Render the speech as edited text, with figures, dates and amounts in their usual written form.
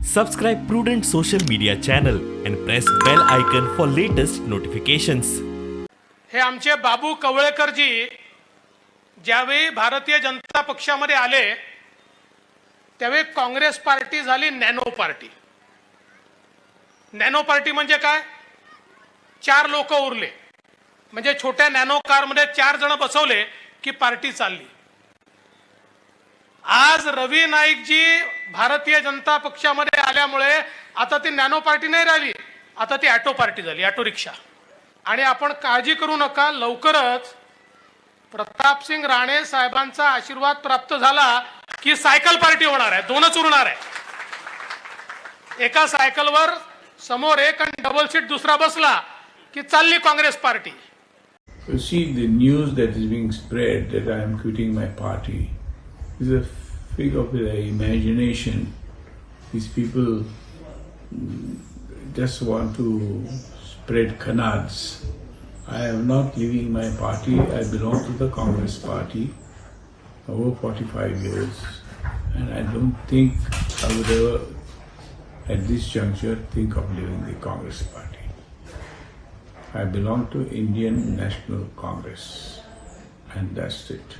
Subscribe Prudent Social Media channel and press bell icon for latest notifications. हे आमचे बाबू कवळेकरजी ज्यावेळी भारतीय जनता पक्षामध्ये आले, त्यावेळी काँग्रेस पार्टी झाली नॅनो पार्टी. नॅनो पार्टी म्हणजे काय? चार लोक उरले म्हणजे छोट्या नॅनो कारमध्ये चार जण बसवले की पार्टी चालली. आज रवी नाईकजी भारतीय जनता पक्षामध्ये आल्यामुळे आता ती नॅनो पार्टी नाही राहिली, आता ती ॲटो पार्टी झाली, ॲटो रिक्षा. आणि आपण काळजी करू नका, लवकरच प्रतापसिंग राणे साहेबांचा आशीर्वाद प्राप्त झाला की सायकल पार्टी होणार आहे. दोनच उरणार आहे. एका सायकलवर समोर एक आणि डबल सीट दुसरा बसला की चालली Congress party. You see, the news that is being spread that I am quitting my party is a fig of the imagination. These people just want to spread canards. I am not leaving my party. I belong to the Congress party over 45 years, and I don't think I would ever, at this juncture, think of leaving the Congress party. I belong to Indian National Congress, and that's it.